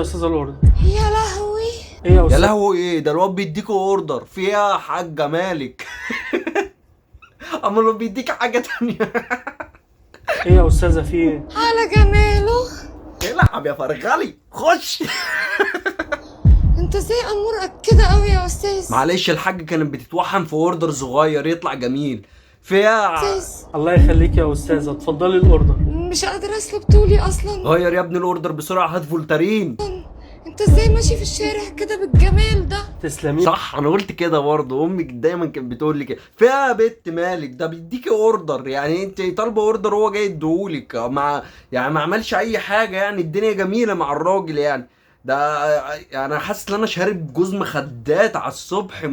استاذه ال order. يا لهوي. ايه يا يا استاذ؟ لهوي، ايه ده؟ الواد بيديكوا order فيها حاجة مالك؟ اما لو بيديك حاجة تانية. ايه يا استاذه، في ايه؟ على جماله. العب يا فرغلي، خش. انت ازاي امورك كده قوي يا استاذ؟ معلش، الحاج كانت بتتوحم في order صغير يطلع جميل فيها. استاذ. الله يخليك يا استاذه، اتفضلي ال order. مش قادرة اسلب طولي اصلا. غير يا ابني ال order بسرعه، هات فولتارين. انت ازاي ماشي في الشارع كده بالجمال ده؟ تسلمي. صح، انا قلت كده برضه، امك دايما كانت بتقول لي كده. فيها بنت مالك؟ ده بيديكي order، يعني انت طالبه order هو جاي يديهولك، مع يعني ما عملش اي حاجه، يعني الدنيا جميلة مع الراجل. يعني ده يعني انا حاسس ان انا شارب جوز مخدات على الصبح،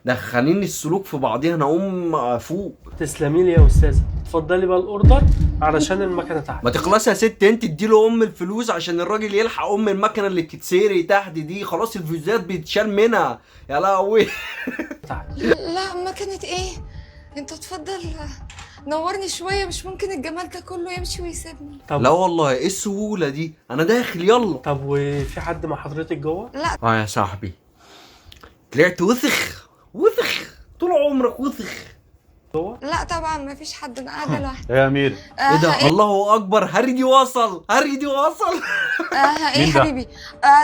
دخلين السلوك في بعضيها، انا اقوم افوق. تسلمي لي يا استاذه، اتفضلي بقى ال order علشان المكنه تحت. ما تخلص يا ست انت، اديله ام الفلوس عشان الراجل يلحق ام المكنه اللي بتتسرق تحت دي، خلاص الفيوزات بيتشال منها. يا لهوي. تحت. لا، مكنة ايه؟ انت اتفضل نورني شوية، مش ممكن الجمال ده كله يمشي ويسيبني. طب لا والله، ايه السهولة دي؟ انا داخل، يلا. طب وفي حد مع حضرتك جوه؟ لا. اه يا صاحبي، طلعت وسخ وسخ، طول عمرك وسخ. جوه؟ لا طبعا ما فيش حد، انا قاعدة لوحدي. ايه يا امير؟ ايه ده؟ الله اكبر، هري وصل، هري وصل. ايه مين ده؟ حبيبي؟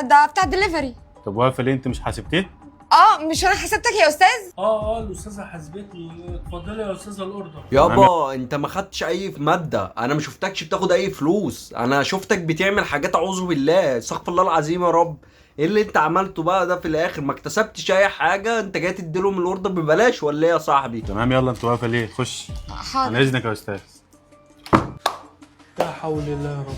ده بتاع دليفري. طب واقفة ليه؟ انت مش حاسبتيه؟ اه، مش انا حسبتك يا استاذ؟ اه الاستاذة حاسبتني، اتفضلي يا استاذه ال order. يابا انت ما خدتش اي ماده، انا ما شفتكش بتاخد اي فلوس، انا شفتك بتعمل حاجات اعوذ بالله، استغفر الله العظيم يا رب. ايه اللي انت عملته بقى ده؟ في الاخر ما اكتسبتش اي حاجه، انت جاي تديلهم ال order ببلاش ولا ايه يا صاحبي؟ تمام، يلا انت واقفة ليه؟ خش. حاضر. انا اذنك يا استاذ. لا حول الله يا رب،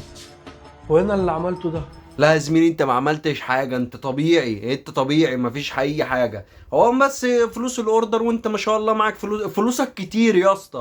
وانا اللي عملته ده؟ لا يا زميلي، انت ما عملتش حاجه، انت طبيعي، انت طبيعي، مفيش اي حاجه، هو بس فلوس ال order، وانت ما شاء الله معاك فلوس، فلوسك كتير يا اسطى.